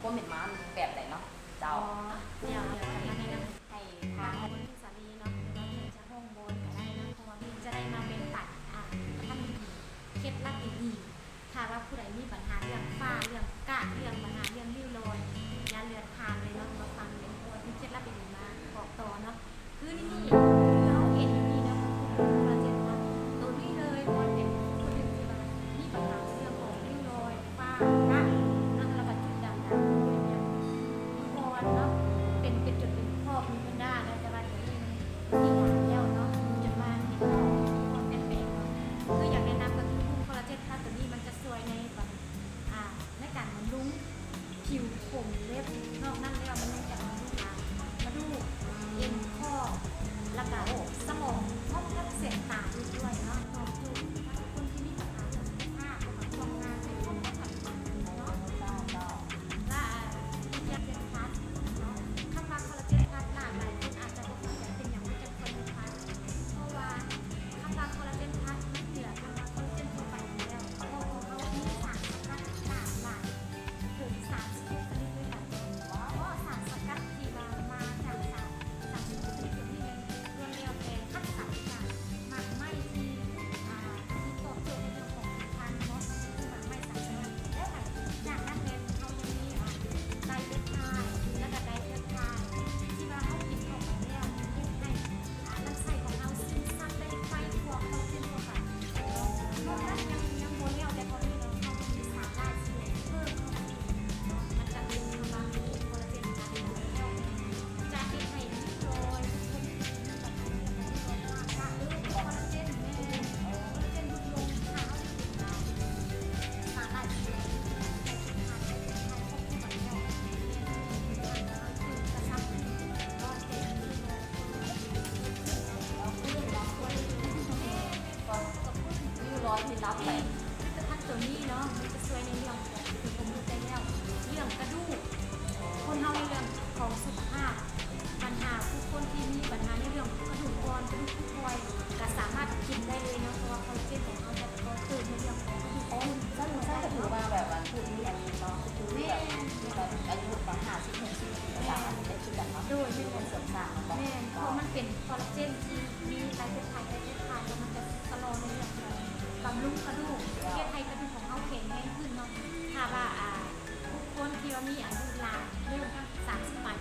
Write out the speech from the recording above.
ຄວາມເປັນມາແບບໃດເນາະ? ເຈົ້າ ອໍ ດຽວ ດຽວ ດຽວ ໃຫ້ທາງ ສາລີເນາະ ຫຼືວ່າເພິ່ນຈະຮ້ອງວອນກໍໄດ້ເນາະ ເພາະວ່າເພິ່ນຈະໄດ້ມາແບ່ງປັນ ອ່າ ທຳເຄັດລັບດີໆ ຖ້າວ່າຜູ້ໃດມີບັນຫາເລື່ອງຝ້າ ເລື່ອງກະ ເລື່ອງບັນຫາເລື່ອງລິ້ວລອຍ ຢ່າເລື່ອນຂ້າມເລີຍເນາະ ມາຟັງເບິ່ງ ເພາະວ່າມີເຄັດລັບດີໆມາບອກຕໍ່ເນາະ. ຄືນີ້ ຄືເຮົາເຫັນຢູ່ນີ້ເນາະ ກໍຄືຄອລລາເຈນເນາະ ໂຕນີ້ເລີຍ ບ່ອນເປັນຜູ້ໜຶ່ງທີ່ວ່າມີບັນຫາເລື່ອງຂອງລິ້ວລອຍ ຝ້າ ກະ ເນາະ ແລ້ວກໍຈຸດດ່າງໆ ຢູ່ບ່ອນເນາະ ເປັນ ເປັນຈຸດເປັນຂອບ ມີແພນດ້າ ແລ້ວແຕ່ວ່າໂຕນີ້ມັນມີຫຼາຍແລ້ວເນາະ ຈົນວ່າເຫັນວ່າມີຄວາມປ່ຽນແປງເນາະ. ຄືຢາກແນະນຳກໍຄືກຸ່ມຄອລລາເຈນພລັສໂຕນີ້ ມັນຈະຊ່ວຍໃນ ອ່າ ໃນການບຳລຸງຜິວ ຜົມ ເລັບ ນອກນັ້ນແລ້ວມັນຍັງຈະບຳລຸງ ອ່າ ກະດູກ ເອັນ ຂໍ້ ແລ້ວກະສະໝອງ ພ້ອມກັບສາຍຕາອີກດ້ວຍເນາະ ຕອບໂຈດສຳລັບຄົນທີ່ມີບັນຫາເລື່ອງສຸຂະພາບ ແລ້ວກະຄວາມງາມໃນຄວາມສຳພັນເນາະ ເຈົ້າ ເຈົ້າ ແລະ ຄອລລາເຈນພລັສເນາະ ຄຳວ່າຄອລລາເຈນພລັສ ຫຼາຍໆຄົນອາດຈະບໍ່ເຂົ້າໃຈ ເປັນຫຍັງມັນຈັ່ງຄອລລາເຈນພລັສ ເພາະວ່າຄຳວ່າຄອລລາເຈນພລັສ ມັນເໜືອຄຳວ່າຄອລລາເຈນທົ່ວໄປຢູ່ແລ້ວ ເພາະຂອງເຮົາມີສານສະກັດຫຼາກຫຼາຍ ເຖິງສາມສິບຫົກຊະນິດດ້ວຍກັນ ເພາະສານສະກັດທີ່ວ່າມາຈາກສານ ສາມສິບຫົກຊະນິດໂຕນີ້ແມ່ນ ລ້ວນແລ້ວແຕ່ຄັດສັນຈາກໝາກໄມ້ທີ່ ອ່າ ທີ່ຕອບໂຈດໃນເລື່ອງຂອງຜິວພັນເນາະ ຄືໝາກໄມ້ສາມຊະນິດ ແລ້ວກໍຈາກນັ້ນແມ່ນເຮົາຍັງມີ ອ່າ ໄດເປບໄທ ແລ້ວກໍໄດເປບໄທ ທີ່ວ່າເຮົາກິນເຂົ້າໄປແລ້ວ ເຮັດໃຫ້ ອ່າ ລຳໄສ້ຂອງເຮົາຊຶມຊັບໄດ້ໄວກວ່າຄອລລາເຈນທົ່ວໄປເນາະ ນອກນັ້ນຍັງ ຍັງບໍ່ແລ້ວແຕ່ເທົ່ານີ້ເນາະ ເຮົາຍັງມີສາຫຼ່າຍຊີແດງເພີ່ມເຂົ້າໄປອີກເນາະ ມັນກໍເປັນຄຳວ່າມີຄອລລາເຈນ ຈະເຮັດໃຫ້ລິ້ວລອຍ ຄົນທີ່ມີບັນຫາເລື່ອງຂອງລິ້ວລອຍ ຄອລລາເຈນ ແມ່ນ ຄອລລາເຈນຫຼຸດລົງ ຖ້າເຮົາໄດ້ກິນ ອ່າ ສາຫຼ່າຍສີແດງ ໄດ້ກິນທານໄດ້ເປັນໄທ ຄົບທຸກບັນແລ້ວ ແມ່ນ ຄືກະຊັບຂຶ້ນ ລອຍແຕກ ລິ້ວລອຍ ເຮົາຟື້ນເນາະ ແມ່ນ ກໍຄືລິ້ວລອຍທີ່ລັບໄປ ຜະລິດຕະພັນໂຕນີ້ເນາະ ມັນຈະຊ່ວຍໃນເລື່ອງຂອງ ຄືຜົມ ຮູ້ແລ້ວ ເລື່ອງກະດູກ ຄົນເຮົາໃນເລື່ອງຂອງສຸຂະພາບ ບັນຫາຜູ້ຄົນທີ່ມີບັນຫາໃນເລື່ອງກະດູກອ່ອນ ກະດູກຜຸພັງ ກໍສາມາດກິນໄດ້ເລີຍເນາະ ເພາະວ່າຄອລລາເຈນຂອງເຮົາຈະເຕີມໃນເລື່ອງຂອງກະດູກອ່ອນ ຊັ້ນ ຊັ້ນກໍຖືວ່າແບບວ່າຜູ້ມີອາຍຸເນາະ ຄືແບບ ແມ່ນ ແບບອາຍຸປະມານຫ້າສິບ ຫົກສິບ ກໍສາມາດກິນໄດ້ຄືກັນເນາະ ໂດຍ ແມ່ນ ເສີມສ້າງເນາະ ແມ່ນ ເພາະມັນເປັນຄອລລາເຈນທີ່ມີໄຕເປັບໄທ ໄຕເປັບໄທ ແລ້ວມັນຈະຊະລໍໃນເລື່ອງຂອງບຳລຸງກະດູກ ເຮັດໃຫ້ກະດູກຂອງເຮົາແຂງແຮງຂຶ້ນເນາະ ຖ້າວ່າ ອ່າ ບຸກຄົນທີ່ວ່າມີອາຍຸຫຼາຍ ເລີ່ມຕັ້ງສາມສິບປາຍ